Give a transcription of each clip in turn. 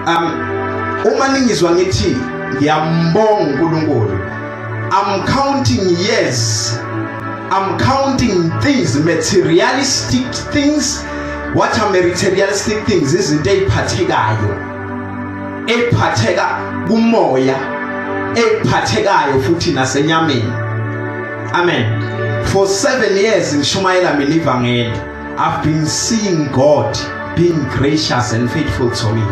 Uma ningizwa ngithi ngiyambonga uNkulunkulu, I'm counting years, I'm counting things, materialistic things. What are materialistic things? Izinto eziphathekayo, ephatheka kumoya, ephathekayo futhi nasenyameni. Amen. For 7 years ngishumayela mina ivangeli, I've been seeing God being gracious and faithful to me.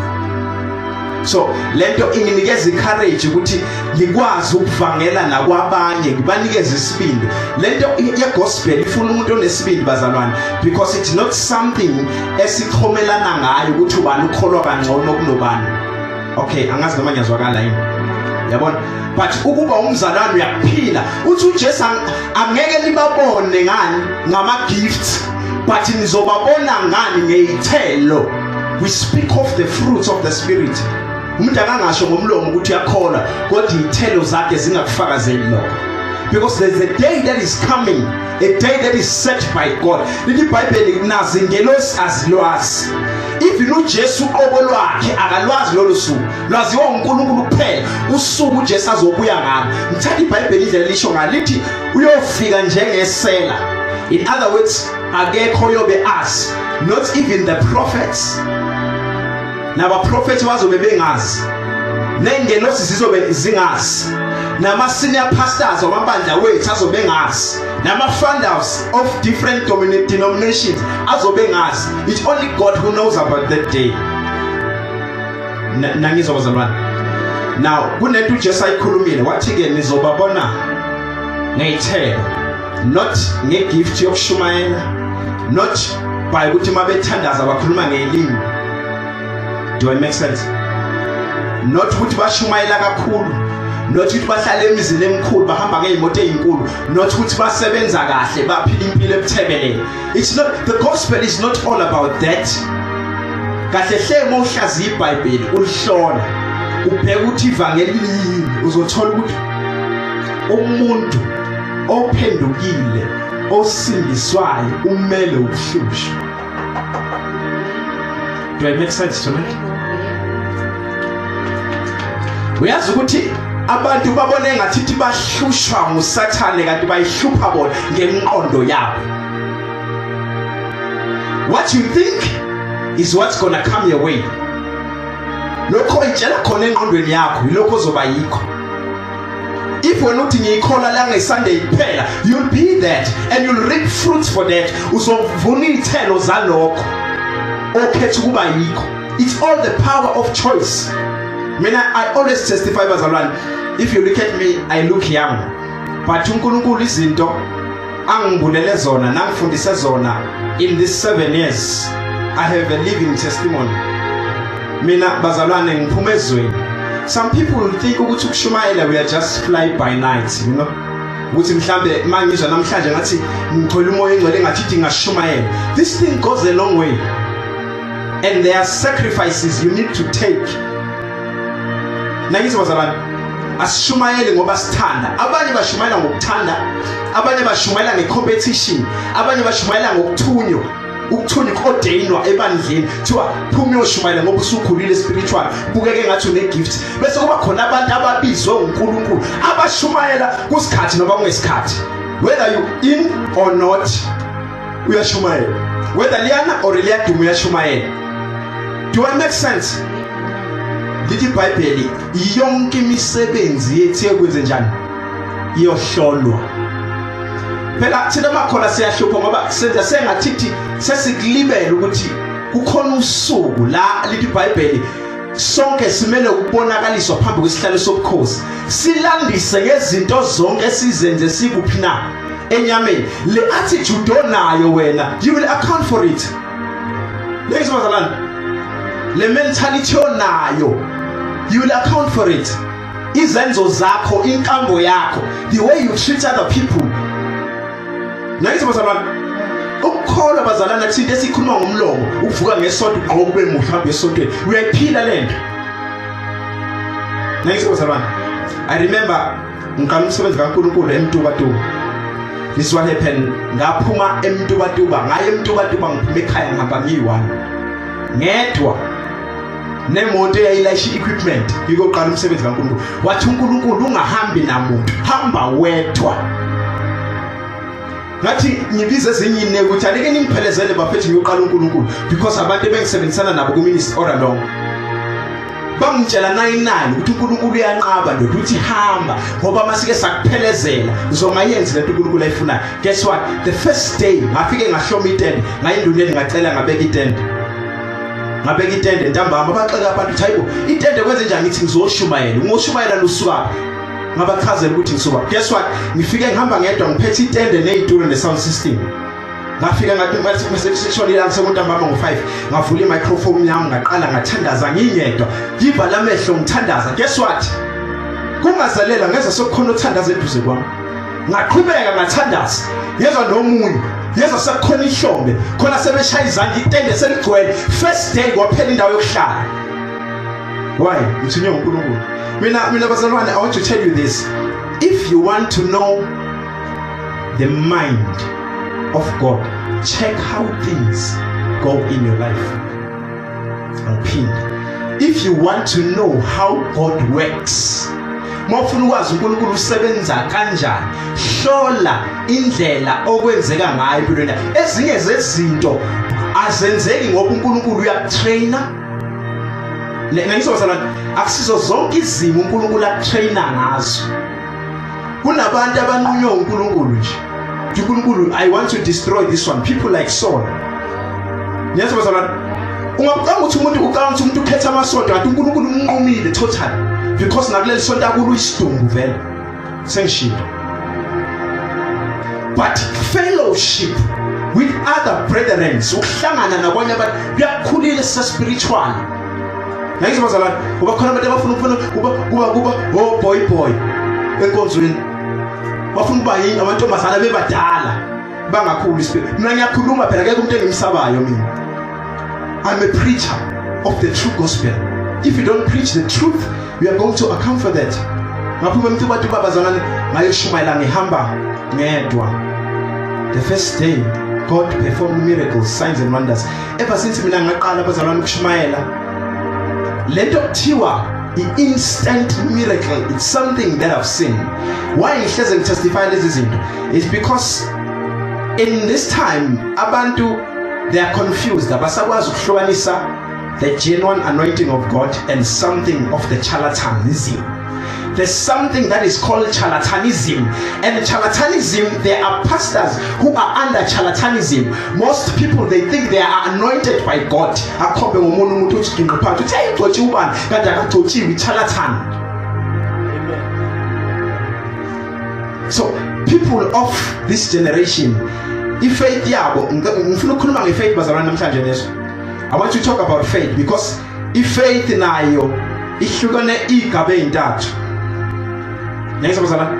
So lento inginikeza icourage ukuthi ngikwazi ukuvangela nakwabanye, ngibanikeze isibindi. Lento ye gospel ifuna umuntu onesibindi, bazalwane, because it's not something esixhomelana ngayo ukuthi ubani ukholwa kangcono kunobani. Okay, angazi noma ngiyazwakala yini, yabona? But ukuba umzalwane uyaphila, uthi uJesu, angeke libabone ngani? Ngama gifts, but nizobabona ngani? Ngezithelo. We speak of the fruits of the Spirit. Umuntu akangasho ngomlomo ukuthi uyakholwa, kodwa izithelo zakhe zingakufakazeli lokho, because there's a day that is coming, a day that is set by God. Lithi iBhayibheli, nazi ingelosi azilwazi, even uJesu uqobo lwakhe akalwazi lolu suku, lwaziwa uNkulunkulu kuphela, usuku uJesu azobuya ngalo. Ngithanda iBhayibheli indlela lisho ngalo, lithi uyofika njengesela. In other words, akekho yobe azi, not even the prophets. Nabaprofethi bazobe bengazi, nengelosi zizobe zingazi, nama senior pastors wamabandla wethu azobe engazi, nama founders of different denominations azobe engazi. It's only God who knows about that day. Nangizwa, bazalwane? Now kunento uJesu ayikhulumile, wathi ke, nizobabona ngezithelo, not ngegift yokushumayela, not by ukuthi mabethandaza bakhuluma ngelimi. Do I make sense? Not ukuthi bashumayela kakhulu, not ukuthi bahlala emizini emikhulu, bahamba ngezimoto ezinkulu, not ukuthi basebenza kahle, baphila impilo ebuthebelele. It's not, the gospel is not all about that. Kahle hle, uma uhlaziya iBhayibheli, ulihlola, ubheka ukuthi ivangeli liyini, uzothola ukuthi umuntu ophendukile, osindiswayo, umele ukuhlushwa. Do I make sense tonight? Uyazi ukuthi abantu babone engathi bahlushwa nguSathane, kanti bayihlupha bona ngemiqondo yabo. What you think is what's gonna come your way. Lokho oyitshela khona engqondweni yakho, yilokho ozoba yikho. If wena uthi ngiyikholwa la ngeSunday kuphela, you'll be that and you'll reap fruits for that. Uzovuna izithelo zalokho okhetha ukuba yikho. It's all the power of choice. Mina, I always testify, bazalwane, if you look at me, I look young, but uNkulunkulu izinto angibulele zona nangifundise zona in these 7 years, I have a living testimony. Mina, bazalwane, ngiphuma ezweni. Some people will think ukuthi ukushumayela, we are just fly by night, ukuthi mhlambe mangizwa namhlanje ngathi ngithola uMoya oNgcwele, ngathi ngashumayela. This thing goes a long way and there are sacrifices you need to take. Nangizwa, bazalwane? Asishumayeli ngoba sithanda. Abanye bashumayela ngokuthanda, abanye bashumayela ngecompetition, abanye bashumayela ngokuthunywa, ukuthunywa, uku-ordainwa ebandleni, kuthiwa phuma uyoshumayela ngoba usukhulile spiritual, bukeke ngathi une-gift. Bese kuba khona abantu ababizwe uNkulunkulu, abashumayela kusikhathi noma kungesikhathi. Whether you in or not, uyashumayela. Whether liyana or liyaduma, uyashumayela. Do I make sense? Lithi iBhayibheli, yonke imisebenzi yethu yekwenze njani? Iyohlolwa. Phela thina makhona siyahlupha ngoba senza sengathithi sesikulibela ukuthi kukhona usuku la lithi iBhayibheli sonke simele ukubonakaliswa phambi kwesihlalo sobukhosi, silandise ngezinto zonke esizenze sikuphi na, enyameni. Le attitude onayo wena, you will account for it. Ladies, bazalwane, le mentality onayo, you will account for it. Izenzo zakho, inkambo yakho, the way you treat other people. Nayizo, bazalwane, ukukholwa, bazalwane, akusinto esikhuluma ngomlomo, ukuvuka ngesonto, ugqoka ube muhle, uhambe esontweni. Uyayiphila lento. Nayizo, bazalwane? I remember ngiqala umsebenzi kaNkulunkulu eMtubatuba. This is what happened. Ngaphuma eMtubatuba, ngaye eMtubatuba, ngiphuma ekhaya, ngihamba ngiyi-one, ngedwa. Nemoto eyayilayisha equipment ikoqala umsebenzi kaNkulunkulu. Wathi uNkulunkulu ungahambi namuntu, hamba wedwa. Ngathi ngibiza ezinye ineke ukuthi alike ningiphelezele bafethu ngiyoqala uNkulunkulu because abantu ebengisebenzisana nabo ku ministry all along bangitshela 99 ukuthi uNkulunkulu uyanqaba ndoda uthi hamba ngoba masike sakuphelezela uzongayenzi lento uNkulunkulu ayifunayo. Guess what, the first day ngafike ngahloma itende, ngayinduneni ngacela ngabeka itende, ngabeka itende ntambama. Baxeka abantu ukuthi hayibo, itende kwenze njani? Ngithi ngizoshumayela. Ngoshumayela lusukaphi? Ngabachazela ukuthi ngisuka. Guess what, ngifike ngihamba ngedwa ngiphethe itende nezitulo ne-sound system. Ngafika ngathi mase seshonile ilanga, sekuntambama ngo-5, ngavula i-microphone yami, ngaqala ngathandaza ngingedwa, ngivala amehlo ngithandaza. Guess what, kungazalela ngeza sekukhona othandaza eduze kwami. Ngaqhubeka ngathandaza, yezwa nomunye, yezwa sekukhona ihlombe khona, sebeshaya izandla, itende seligcwele. First day kwaphela indawo yokuhlala. Why? Ngithunywe uNkulunkulu mina. Bazalwane, I want to tell you this: if you want to know the mind of God, check how things go in your life. Angiphinde, if you want to know how God works, mawufuna ukwazi uNkulunkulu usebenza kanjani, hlola indlela okwenzeka ngayo empilweni. Ezinye zezinto azenzeki ngoba uNkulunkulu uyakutraina. Ngizozalana, akusizo zonke izimo uNkulunkulu akutraina ngazo. Kunabantu abanqunywe uNkulunkulu nje. uNkulunkulu, I want to destroy this one, people like Saul. Ngiyazi bazalwane, ungacabanga ukuthi umuntu, ucabanga ukuthi umuntu ukhetha amasonto, kanti uNkulunkulu umnqumile totally because nakuleli sonto akulo isidumbu vele sengishilo. But fellowship with other brethren, ukuhlangana nabanye abantu, kuyakhulile spiritual. Ngiyizwa bazalwane, kuba khona abantu abafuna ukufuna kuba oh boy boy enkonzweni, bafuna ukuba yini amantombazana bebadala, bangakhuli spirit. Mina ngiyakhuluma phela, akekho umuntu engimsabayo mina. I'm a preacher of the true gospel. If you don't preach the truth, you are going to account for that. Ngaphuma eMtubatuba bazalwane, ngayoshumayela ngihamba ngedwa. The first day God performed miracles, signs and wonders. Ever since mina ngaqala bazalwane ukushumayela lento kuthiwa i-instant miracle, it's something that I've seen. Why ngihleze ngitestify lezi zinto is because in this time abantu, they are confused, abasakwazi ukuhlukanisa the genuine anointing of God and something of the charlatanism. There's something that is called charlatanism. And charlatanism, there are pastors who are under charlatanism. Most people, they think they are anointed by God. Akhombe ngomunye umuntu uthi ginqi phansi uthi hey, ugcotshiwe ubani, kanti akagcotshiwe, charlatan. So people of this generation, ifaith yabo, ngifuna ukukhuluma ngefaith bazalwane namhlanje leso. I want to talk about faith because ifaith nayo ihlukane igaba ezintathu. Ngiyizwa bazalwane?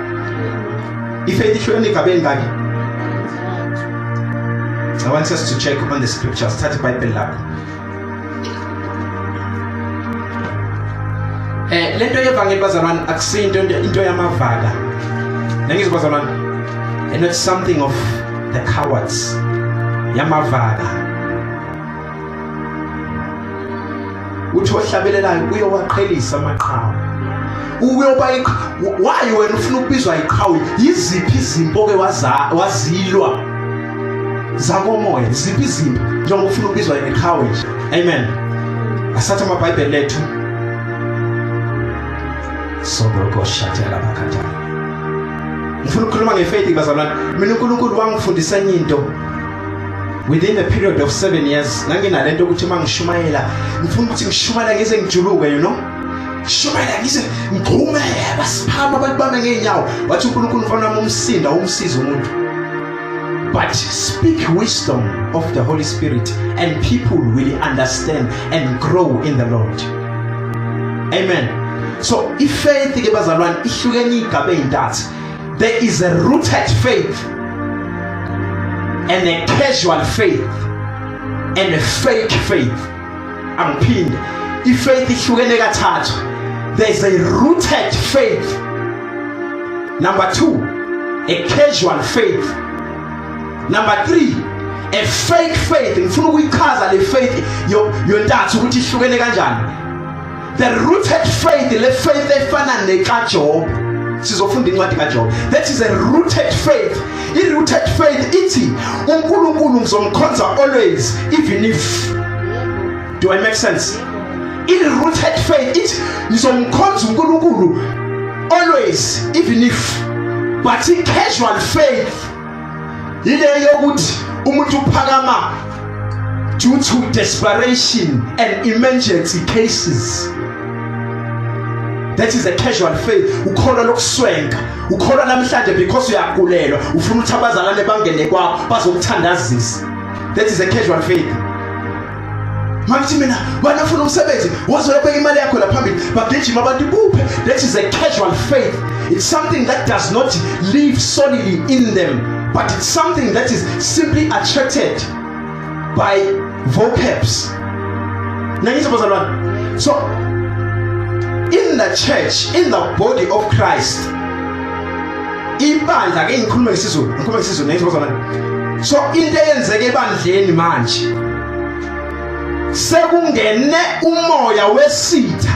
Ifaith ihlukane igaba ezingaki? I want us to check on the scriptures. Thatha iBhayibheli lakho. Lento yevangeli bazalwane akusinto into yamavaka. Nangizwa bazalwane? And not something of the cowards. Yamavaka. Uthi ohlabelelayo uyowaqhelisa amaqhawe. Uyoba, why wena ufuna ukubizwa iqhawe? Yiziphi izimpo ke wazilwa zakomoya? Ziphi izimpi njengoba ufuna ukubizwa iqhawe nje? Amen. Asatha amaBhayibheli lethu. Sobrokoshathela bakhathana. Ngifuna ukukhuluma ngefaith bazalwane. Mina uNkulunkulu wangifundisa enye into within a period of 7 years. Nganginalento ukuthi uma ngishumayela ngifuna ukuthi ngishumayela ngize ngijuluke, shumayela ngize ngigqume, basiphama abantu bame ngeenyawo. Wathi uNkulunkulu, mfana wami, umsinda umsiza umuntu, but speak wisdom of the Holy Spirit and people will understand and grow in the Lord. Amen. So ifaith ke bazalwane ihlukene igaba ezintathu. There is a rooted faith and a casual faith and a fake faith. Angiphinde, ifaith ihlukene kathathu. There is a rooted faith, number 2, a casual faith, number 3, a fake faith. Ngifuna ukuyichaza le faith yontathu ukuthi ihlukene kanjani. The rooted faith, le faith efana nekaJob. Sizofunda incwadi kaJob. That is a rooted faith. I rooted faith ithi uNkulunkulu ngizomkhonza always even if. Do I make sense? I rooted faith ithi ngizomkhonza uNkulunkulu always even if. But i casual faith ile yokuthi umuntu uphakama due to desperation and emergency cases. That is a casual faith. Ukholwa lokuswenka, ukholwa namhlanje because uyagulelwa, ufuna ukuthi abazalwane bangene kwakho bazokuthandazisa. That is a casual faith. Mangithi mina wena ufuna umsebenzi, wazolobeka imali yakho la phambili, bagijima abantu buphe. That is a casual faith. It's something that does not live solely in them, but it's something that is simply attracted by vocabs. Nangizwa bazalwane. So in the church, in the body of Christ, ibandla ke ngikhuluma ngesiZulu, ngikhuluma ngesiZulu nangizwa bazalwane. So into eyenzeke ebandleni manje sekungene umoya wesitha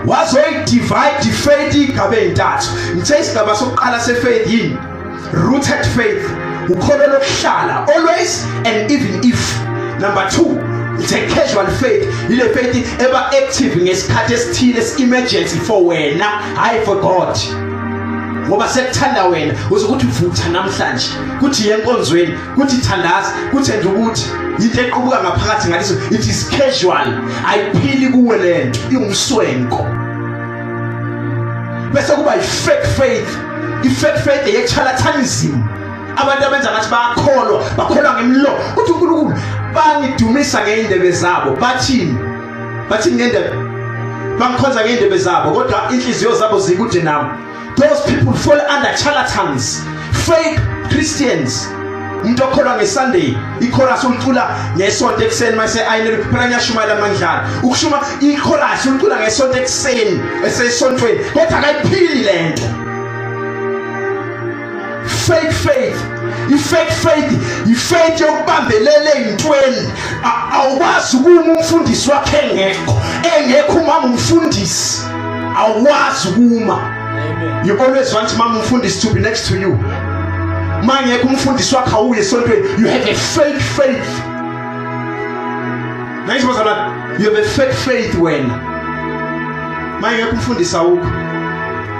wazoyi-divide i-faith igaba ey'ntathu. Ngithe isigaba sokuqala se-faith yini? Rooted faith, ukholo lokuhlala always and even if. Number 2, it's a casual faith, ile faith eba active ngesikhathi esithile, emergency for wena, hayi for God, ngoba sekuthanda wena uzokuthi vutha namhlanje, kuthi yenkonzweni, kuthi thandaza, kuthi enza ukuthi into equbuka ngaphakathi ngaliso. It is casual, ayiphili kuwe lento, iwumswenko. Bese kuba i-fake faith. I-fake faith ye-charlatanism, abantu abenza ngathi bayakholwa, bakholwa ngemlomo. Uthi uNkulunkulu bangidumisa ngeindebe zabo, bathini? Bathini ngendebe? Bangikhonza ngeindebe zabo, kodwa inhliziyo zabo zikude nami. Those people fall under charlatans, fake Christians. Umuntu okholwa ngeSunday, ichorus ulicula ngesonto ekuseni mase ayinele phela ngiyashumayela amandlala. Ukushuma ichorus ulicula ngesonto ekuseni esesontweni, kodwa akayiphili lento. Fake faith. I-fake faith, i-faith yokubambelela ey'ntweni. Awukwazi ukuma umfundisi wakhe engekho, engekho umama umfundisi, awukwazi ukuma. You always want mama umfundisi to be next to you. Mangekho umfundisi wakhe awuye esontweni. You have a fake faith. Nayizwa bazalwane, you have a fake faith wena. Mangekho umfundisi awukho.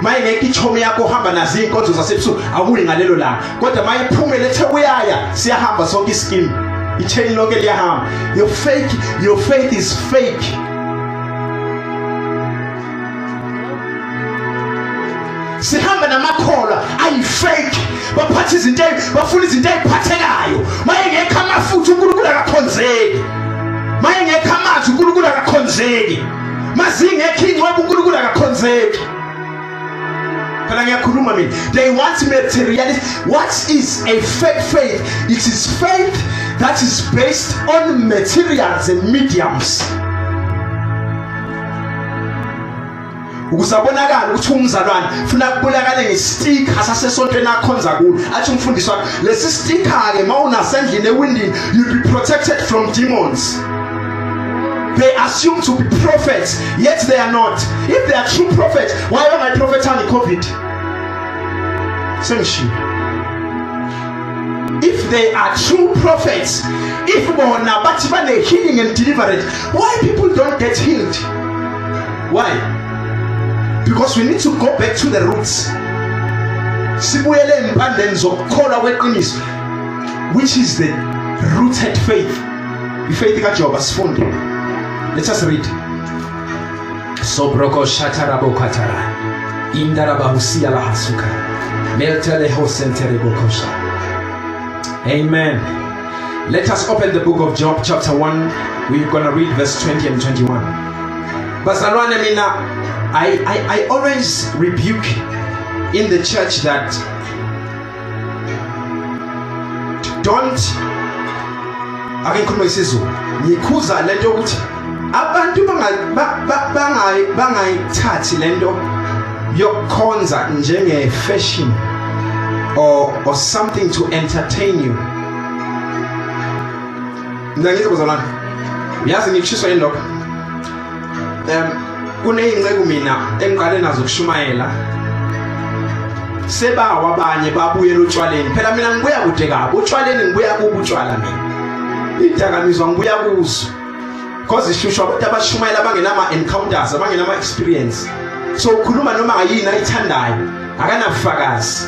Mayengekho ichomi yakho uhamba nazo izinkonzo zasebusuku akuyi ngalelo langa, kodwa mayiphumele ethe uyaya, siyahamba sonke ischeme, ichain lonke liyahamba. Your fake, your faith is fake. Sihamba namakholwa ayi-fake, baphatha izinto, bafuna izinto ey'phathekayo. Mayengekho amafutha uNkulunkulu akakhonzeki, mayengekho amazwi uNkulunkulu akakhonzeki, mazingekho iy'ncweba uNkulunkulu akakhonzeki. Phela ngiyakhuluma mina. They want materialist. What is a fake faith? It is faith that is based on materials and mediums. Ukuzabonakala ukuthi umzalwane funa kubonakale ngestikha sasesontweni akhonza kulo, athi umfundisi wakhe lesi stikha ke mawunasendlini ewindini, you'll be protected from demons. They assume to be prophets, yet they are not. If they are true prophets, why bangayiprofethanga i-COVID? Sengishiwo. If they are true prophets, if bona bathi bane healing and deliverance, why people don't get healed? Why? Because we need to go back to the roots. Sibuyele empandeni zokukholwa kweqiniso, which is the rooted faith. Ifaith kaJob, asifunde. Let us read. Sobroko shatarabo katara. Indarabahusia lahasuka. Meltele hosentere bokosha. Amen. Let us open the book of Job chapter 1. We're going to read verse 20 and 21. Bazalwane mina, I always rebuke in the church that don't, ake ngikhulume isiZulu, ngikhuza lento yokuthi abantu bangayithathi lento yokukhonza njenge fashion or something to entertain you. Mina ngizwa bazalwane, uyazi ngikushiswa yini lokho? Kuneyinceku mina engiqale nazo ukushumayela. Sebawa abanye babuyela utshwaleni. Phela mina ngibuya kude kabi. Utshwaleni ngibuya kubo utshwala mina. Idakamizwa ngibuya kuzo. Because ihlushwa abantu abashumayela abangenama encounters, abangenama experience. So ukhuluma noma ayini ayithandayo, akanabufakazi.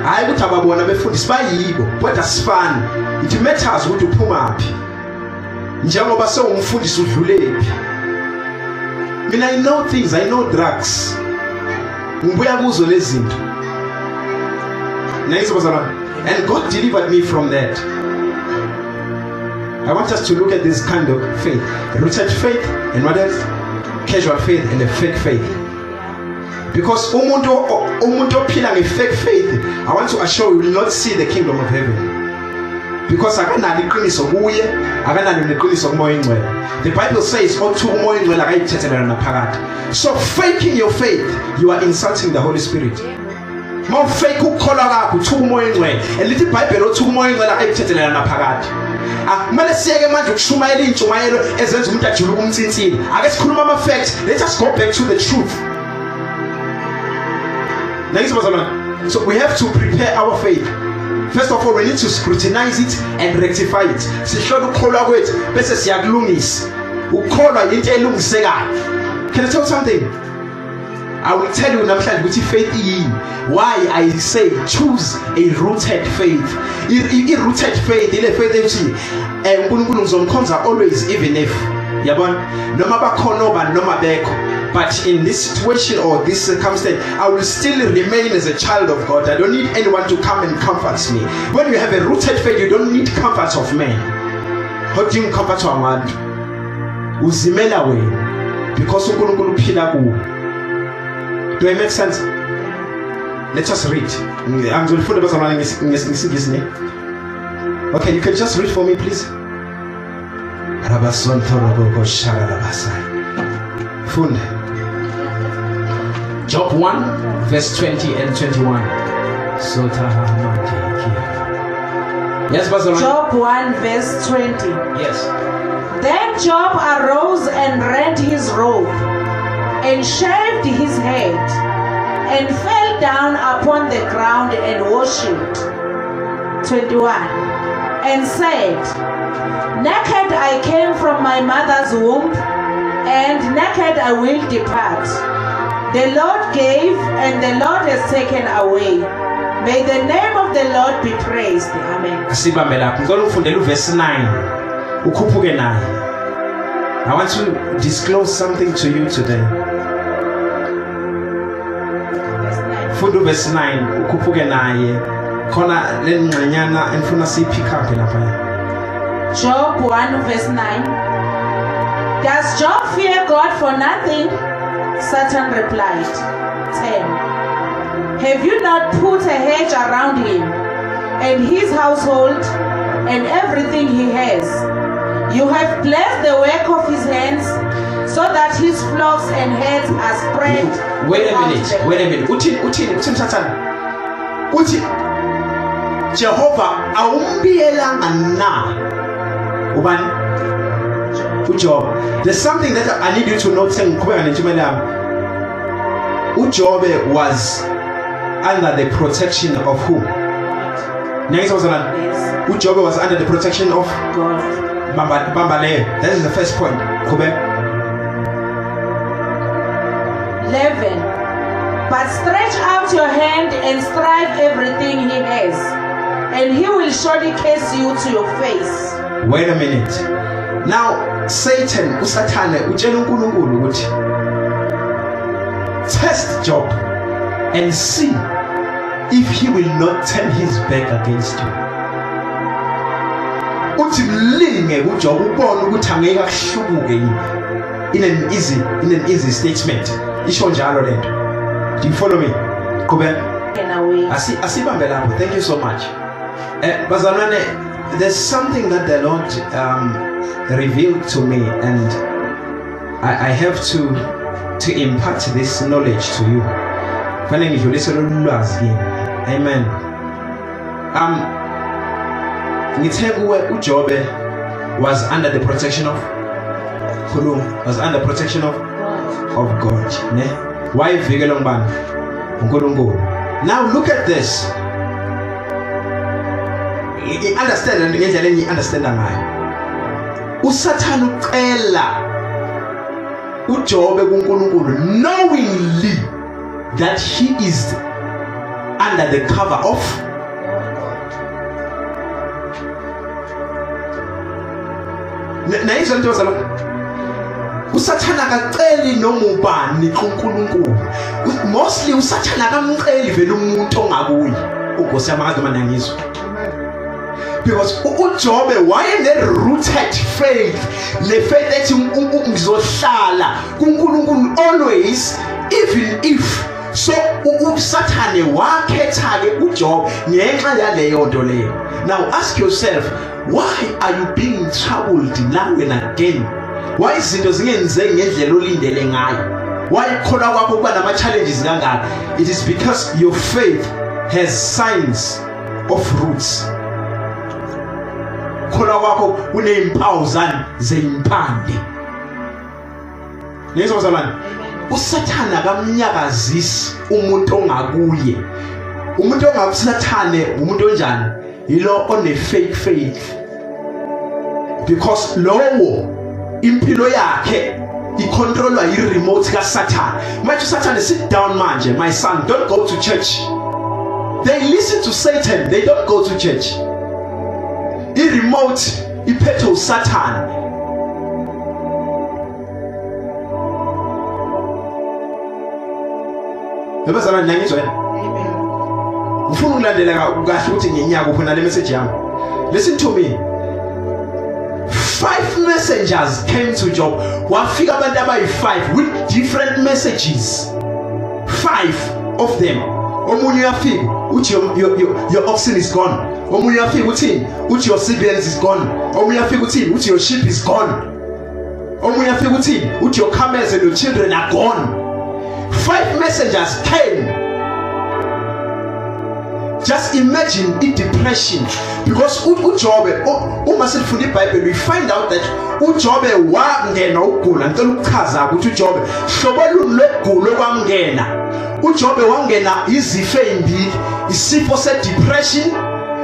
Hayi ukuthi ababona befundisi bayibo, kodwa sifani. It matters ukuthi uphumaphi. Njengoba sewumfundisi udlulephi. Mina I know things, I know drugs. Ngibuya kuzo lezi zinto. Nayizwa bazalwane. And God delivered me from that. I want us to look at this kind of faith. Rooted faith and what else? Casual faith and a fake faith. Because umuntu ophila nge-fake faith, I want to assure you will not see the kingdom of heaven. Because akanalo iqiniso kuye, akanalo neqiniso kuMoya oNgcwele. The Bible says othuka uMoya oNgcwele akayithethelelwa naphakade. So faking your faith, you are insulting the Holy Spirit. Mawufake ukukholwa kwakho uthuka uMoya oNgcwele. And lithi iBhayibheli othuka uMoya oNgcwele akayithethelelwa naphakade. Kumele siyeke manje ukushumayela intshumayelo ezenza umuntu ajuluke umnsinsini. Ake sikhuluma ama facts. Let us go back to the truth. Nangizwa bazalwane. So we have to prepare our faith. First of all, we need to scrutinize it and rectify it. Sihlola ukukholwa kwethu bese siyakulungisa. Ukukholwa into elungisekayo. Can I tell you something? I will tell you namhlanje ukuthi faith yini. Why I say choose a rooted faith. I rooted faith ile faith ethi uNkulunkulu ngizomkhonza always, even if, yabona, noma bakhona obani noma bekho, but in this situation or this circumstance I will still remain as a child of God. I don't need anyone to come and comfort me. When you have a rooted faith, you don't need comfort of men. Hodinga comfort wabantu, uzimela wena because uNkulunkulu uphila kuwe. Do I make sense? Let us read. Angizolifunda bazalwane ngesingisi ne. Okay, you can just read for me, please. Funda. Job 1 verse 20 and 21. Yes, bazalwane. Job 1 verse 20. Yes. Then Job arose and rent his robe and shaved his head and fell down upon the ground and worshipped. 21. And said, Naked I came from my mother's womb, and naked I will depart. The Lord gave, and the Lord has taken away. May the name of the Lord be praised. Amen. Asibambe lapho. Ngicela ufundele uverse 9. Ukhuphuke naye. I want to disclose something to you today. Verse 9. Funda uverse 9 ukhuphuke naye. Khona lengxenyana engifuna siyipick up lapha. Job 1 verse 9. Does Job fear God for nothing? Satan replied. 10. Have you not put a hedge around him and his household and everything he has? You have blessed the work of his hands so that his flocks and herds are spread Wait a throughout minute, the wait a minute. Uthini uthini uthini Sathane? Uthi Jehova awumbiyelanga na? Ubani? uJob. There's something that I need you to note sengiqhubeka nentshumayelo yami. uJobe was under the protection of who? Niyangizwa bazalwane? Yes. uJobe was under the protection of God. Bamba bamba leyo. That is the first point. Qhubeka. 11. But stretch out your hand and strike everything he has, and he will surely curse you to your face. Wait a minute. Now Satan, uSathane utshela uNkulunkulu ukuthi test Job and see if he will not turn his back against you. Uthi mlinge kuJob ubone ukuthi angeke akuhlubuke yini. In an easy statement. Isho njalo lento. Do you follow me? Qhubeka. And away. Asibambe lapho. Thank you so much. Bazalwane, there's something that the Lord revealed to me, and I have to impart this knowledge to you. Fanele ngidlulise lolu lwazi kini. Amen. Ngithe kuwe uJobe was under the protection of, khuluma, was under protection of God. Of God, ne? Wayevikelwa ngubani? uNkulunkulu. Now look at this. I understand ngendlela engi understand ngayo. uSathane ucela uJobe kuNkulunkulu knowingly that he is under the cover of Nayizwa into bazalwane. uSathana akaceli noma ubani kuNkulunkulu. Mostly uSathana akamceli vele umuntu ongakuyi. Unkosi yami noma niyangizwa. Because uJobe wayene rooted faith, le faith ethi ngizohlala kuNkulunkulu always, even if. So uSathane wakhetha ke uJob ngenxa yaleyo nto leyo. Now ask yourself, why are you being troubled now and again? Why izinto zingenzeki ngendlela olindele ngayo? Why ukukholwa kwakho kuba nama challenges kangaka? It is because your faith has signs of roots. Kholwa kwakho kunezimpawu zani? Zeyimpande. Niyezwa bazalwane? uSathane akamnyakazisi umuntu ongakuye. Umuntu ongakuSathane umuntu onjani? Yilo one fake faith. Because lowo impilo yakhe icontrolwa yi-remote kaSathane. Manje uSathane, sit down manje, my son, don't go to church. They listen to Satan, they don't go to church. I-remote iphethwe uSathane. Yabazalwane, nangizwa yini? Ngifuna ukulandela kahle ukuthi nginyaka khona le message yami. Listen to me. Five messengers came to Job. Wafika abantu abayi-5 with different messages. Five of them. Omunye uyafika uthi your oxen is gone. Omunye uyafika uthini? Uthi your siblings is gone. Omunye uyafika uthini? Uthi your sheep is gone. Omunye uyafika uthini? Uthi your camels and your children are gone. Five messengers came. Just imagine i-depression, because uJobe, uma sifunda iBhayibheli, we find out that uJobe wangena ukugula. Ngicela ukuchaza ukuthi uJobe hlobo luni lokugula okwamngena. uJobe wangena izifo ezimbili, isifo se-depression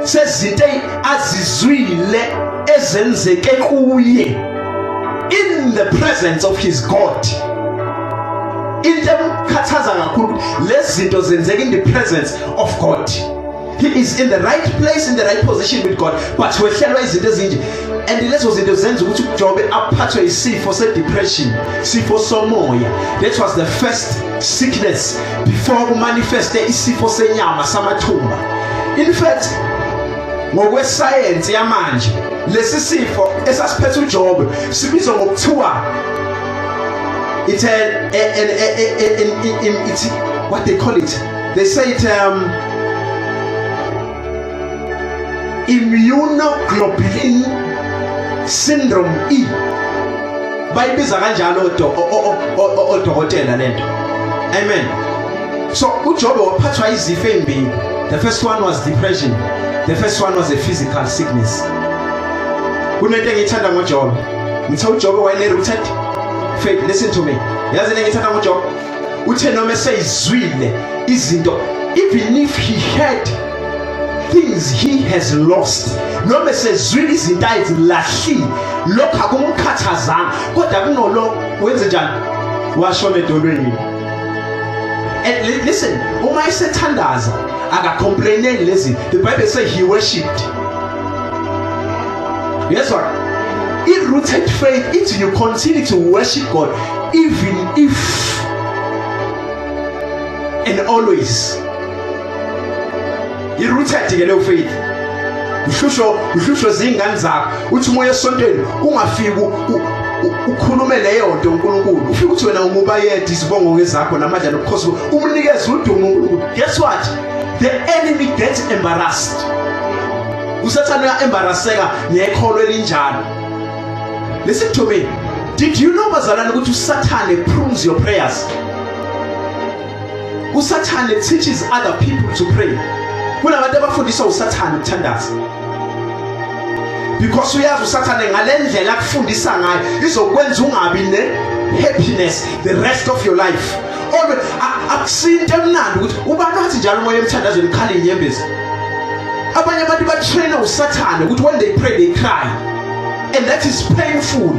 sezinto azizwile ezenzeke kuye in the presence of his God. Into emkhathaza kakhulu, lezi zinto zenzeka in the presence of God. He is in the right place, in the right position with God, but wehlelwa izinto ezinje, and lezo zinto zenza ukuthi uJobe aphathwe isifo se-depression, sifo somoya. That was the first sickness before kumanifeste isifo senyama samathumba. In fact, ngokwesayensi yamanje, lesi sifo esasiphethe uJobe sibizwa ngokuthiwa it's a, a, it's what they call it, they say it immunoglobulin syndrome E, bayibiza kanjalo odokotela lento. Amen. So uJobe waphathwa izifo ezimbili. The first one was depression, the first one was a physical sickness. Kunento engiyithanda ngoJobe. Ngithe uJobe wayene rooted faith. Listen to me. Yazi engiyithanda ngoJobe, uthe noma eseyizwile izinto, even if he had things he has lost, noma esezwile izinto ayizilahlile, lokho akumkhathazanga, kodwa kunolo wenze njani? Washona edolweni. And listen, uma esethandaza akacomplaineli lezi. The Bible say he worshipped. Yes, what i-rooted faith ithi, you continue to worship God even if and always. I-rooted ke leyo faith. Uhlusho, uhlusho zingane zakho, uthi umoya esontweni ungafiki ukhulume leyo nto uNkulunkulu, ufike uthi wena umuba yedwa, izibongo ngezakho namandla nobukhosi, umnikeze udumo uNkulunkulu. Guess what? The enemy gets embarrassed. USathane uya-embarrasseka ngekholo elinjalo. Listen to me. Did you know, bazalwane, ukuthi uSathane prunes your prayers? USathane teaches other people to pray. Kunabantu abafundiswa uSathane ukuthandaza, because uyazi uSathane ngalendlela akufundisa ngayo izokwenza ungabi ne Happiness the rest of your life. Always akusinto emnandi ukuthi ubani wathi njalo umoya emthandazweni khala inyembezi. Abanye abantu batraina uSathane ukuthi when they pray they cry. And that is painful.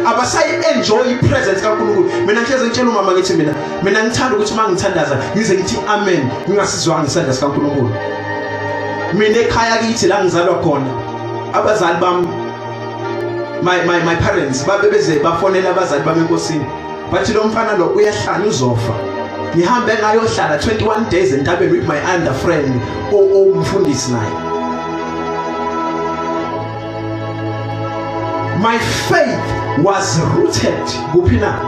Abasayi enjoy ipresence kaNkulunkulu. Mina ngihleze ngitshela umama ngithi mina ngithanda ukuthi mangithandaza ngize ngithi amen ngingasizwanga isandla sikaNkulunkulu. Mina ekhaya kithi la ngizalwa khona abazali bami, my parents babebeze bafonela abazali bami enkosini bathi lo mfana lo uyahlala uzofa. Ngihambe ngayohlala 21 days entabeni with my under friend owumfundisi naye. My faith was rooted kuphi na?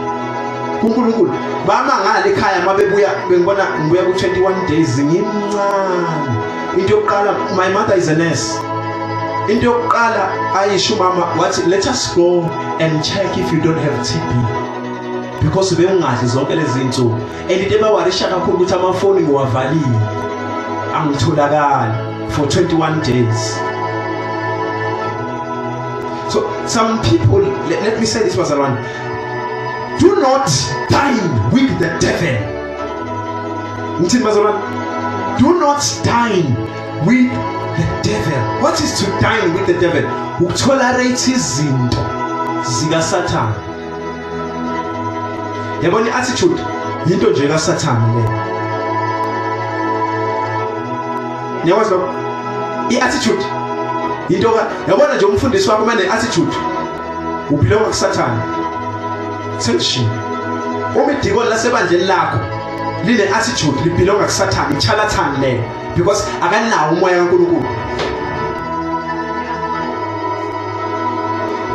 kuNkulunkulu. Bamangala ekhaya mabebuya bengibona ngibuya ku 21 days ngimncane. Into yokuqala, my mother is a nurse. Into yokuqala ayisho mama wathi, let us go and check if you don't have TB, because bengingadli zonke lezi zinsuku. And into ebawarisha kakhulu ukuthi amafoni ngiwavalile, angitholakali for 21 days. So some people, let me say this, bazalwane, do not dine with the devil. Ngithini, bazalwane? Do not dine with the devil. What is to dine with the devil? Ukutolerate izinto zikaSathane. Yabona, i-attitude into nje kaSathane le. Niyakwazi lokho? I-attitude into ka, yabona nje, umfundisi wakho mane attitude, ubelonga kuSathane. Sengishilo, uma idikoni lasebandleni lakho line attitude, libelonga kuSathane, icharlatan leyo, because akanawo umoya kaNkulunkulu,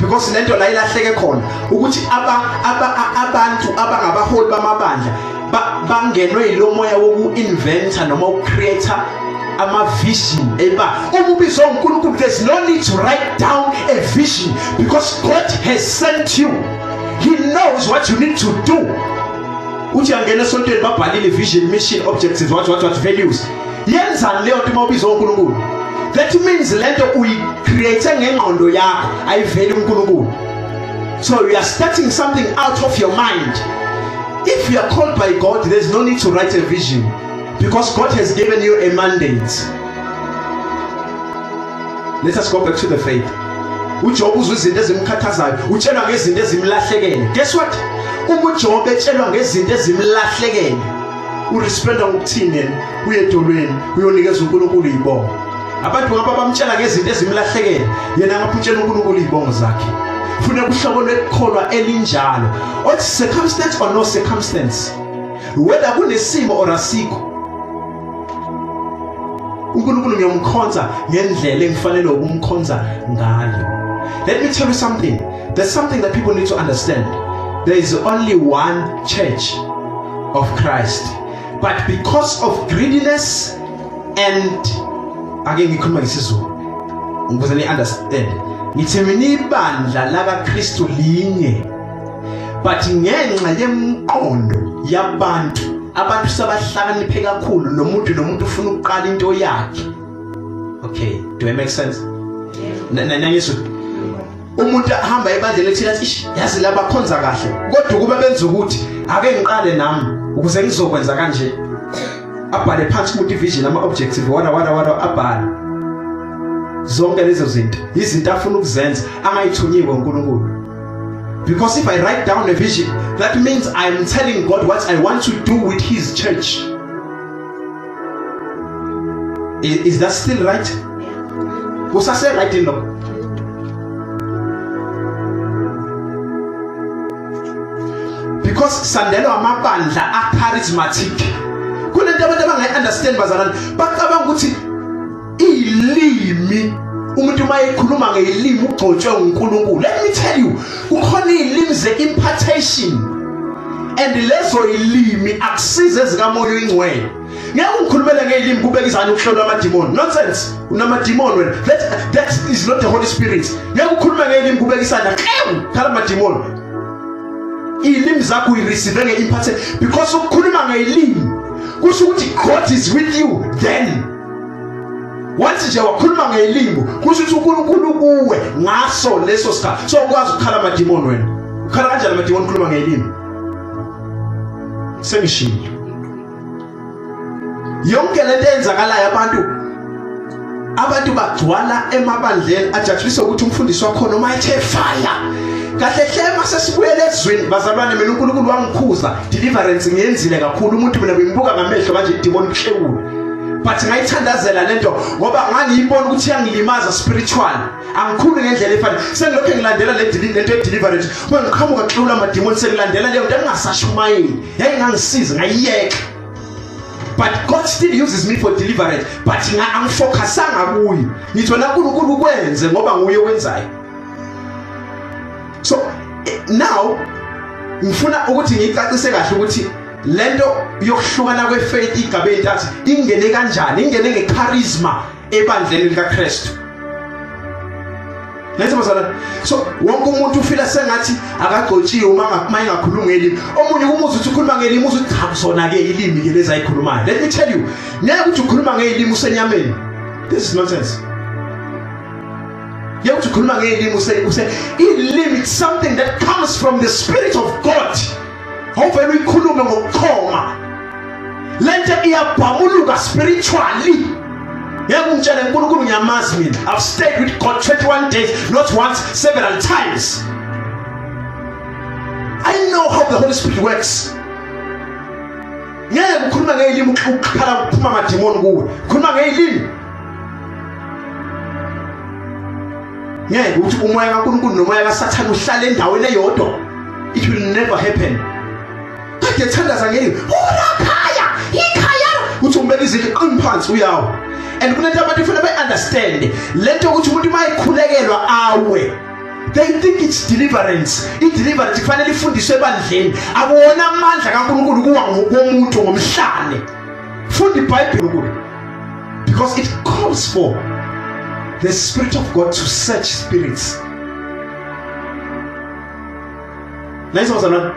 because lento la ilahleke khona ukuthi aba aba abantu abangabaholi bamabandla bangenwe yilomoya woku-inventa noma ukucreate ama-vision eba. Uma ubizwa uNkulunkulu, there's no need to write down a vision, because God has sent you. He knows what you need to do. Uthi angena esontweni, babhalile vision, mission, objectives, what, what, what, values. Yenzani leyo nto uma ubizwa uNkulunkulu? That means lento uyicreate ngengqondo yakho, ayiveli uNkulunkulu. So you are starting something out of your mind. If you are called by God, there's no need to write a vision, because God has given you a mandate. Let us go back to the faith. UJob uzwa izinto ezimkhathazayo, utshelwa ngezinto ezimlahlekele. Guess what? Uma uJob etshelwa ngezinto ezimlahlekele, uresponda ngokuthini yena? Uye edolweni, uyonikeza uNkulunkulu izibongo. Abantu ngapha bamtshela ngezinto ezimlahlekele, yena ngapha utshela uNkulunkulu izibongo zakhe. Funa uhlobo lwekukholwa elinjalo, othi circumstance or no circumstance, whether kunesimo or asikho, uNkulunkulu ngiyomkhonza ngendlela engifanele ukumkhonza ngayo. Let me tell you something. There's something that people need to understand. There is only one church of Christ, but because of greediness and, ake ngikhuluma ngesiZulu ukuze ni understand, ngithi mina ibandla lakaKristu linye, but ngenxa yemqondo yabantu, abantu sabahlakaniphe kakhulu, nomuntu ufuna ukuqala into yakhe. Okay, do I make sense? Nangizwe umuntu ahamba ebandleni ethile athi, "Ish, yazi laba khonza kahle, kodwa ukuba benza ukuthi, ake ngiqale nami ukuze ngizokwenza kanje." Abhale phansi umuntu ivision, ama objective, wara wara wara, abhale zonke lezo zinto, izinto afuna ukuzenza angayithunyiwe uNkulunkulu. Because if I write down a vision, that means I'm telling God what I want to do with his church. Is that still right? Kusase right lokho? Because sandelwa amabandla acharismatic. Kunento abantu abangayi-understand, bazalwane. Bacabanga ukuthi ilimi, umuntu uma ekhuluma ngelimi ugcotshwe uNkulunkulu. Let me tell you, kukhona izilimi ze-impartation, and lezo ilimi akusize ezikamoya oyingcwele. Ngeke ungikhulumele ngezilimi kubeka izandla ukuhlolwa amadimoni. Nonsense, unamadimoni wena. That is not the Holy Spirit. Ngeke ukhulume ngezilimi kubeka isandla klewu khala amadimoni. Izilimi zakho uyireceive nge-impartation, because ukukhuluma ngezilimi kusho ukuthi God is with you. Then once nje wakhuluma ngelimi, kusho ukuthi uNkulunkulu kuwe ngaso leso sikhathi. So ukwazi ukukhala amadimoni wena. Khala kanjani amadimoni ukhuluma ngelimi? Sengishilo. Yonke lento eyenzakalayo abantu bagcwala emabandleni ajabuliswa ukuthi umfundisi wakhona uma ethe fire kahle hle mase sibuyele ezweni bazalwane mina uNkulunkulu wangikhuza deliverance ngiyenzile kakhulu umuntu mina bengimbuka ngamehlo kanje idimoni kuhlewule but ngayithandazela lento ngoba ngangiyibona ukuthi iyangilimaza spiritual angikhuli ngendlela efanele sengilokhu ngilandela le lento ye deliverance uma ngiqhamuka kuhlula amadimoni sengilandela leyo nto engingasashumayeli yayingangisizi ngayiyeka but God still uses me for deliverance but angifocusanga kuye ngithi wena uNkulunkulu ukwenze ngoba nguye owenzayo so now ngifuna ukuthi ngicacise kahle ukuthi lento yokuhlukana kwefaith igabe intathu ingene kanjani ingene ngecharisma ebandleni likaKristu. Lethe bazalwane. So wonke umuntu ufila sengathi akagcotshiwe uma engakhulumi ngelimi. Omunye umuzi uthi ukhuluma ngelimi uthi cha kusona ke ilimi ke lezi ayikhulumayo. Let me tell you, ngeke uthi ukhuluma ngelimi usenyameni. This is nonsense. Ngeke uthi ukhuluma ngelimi use ilimi it's something that comes from the spirit of God. Awuvele uyikhulume ngokuchoma. Lento iyabhamuluka spiritually. Ngeke ungitshele uNkulunkulu ngiyamazi mina. I've stayed with God 21 days, not once, several times. I know how the Holy Spirit works. Ngeke ukhuluma ngelimi ukukhala kuphuma amadimoni kuwe. Khuluma ngelimi. Ngeke uthi umoya kaNkulunkulu nomoya kaSathane uhlale endaweni eyodwa. It will never happen. Kade ethandaza ngeli urakhaya ikhaya uthi umbeka izinto qini phansi uyawa. And kunento abantu kufanele be understand lento ukuthi umuntu mayikhulekelwa awe they think it's deliverance. I-deliverance kufanele ifundiswe ebandleni. Akuwona amandla kaNkulunkulu kuwa ngokomuntu ngomhlane. Funda iBhayibheli because it calls for the spirit of God to search spirits. Nice bazalwane.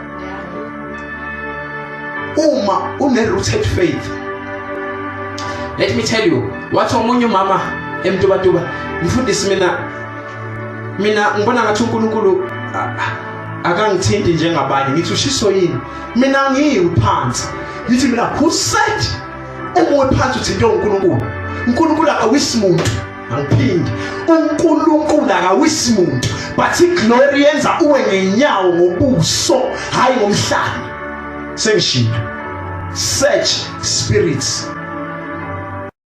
Uma une rooted faith. Let me tell you, wathi omunye umama eMtubatuba, mfundisi mina ngibona ngathi uNkulunkulu akangithinti njengabanye. Ngithi ushiso yini? Mina ngiyi phansi. Ngithi mina who said uma phansi uthinte uNkulunkulu? uNkulunkulu akawisi muntu. Angiphindi. uNkulunkulu akawisi muntu, but iglory yenza uwe ngenyawo ngobuso, hayi ngomhlane. Sengishilo. Search spirits.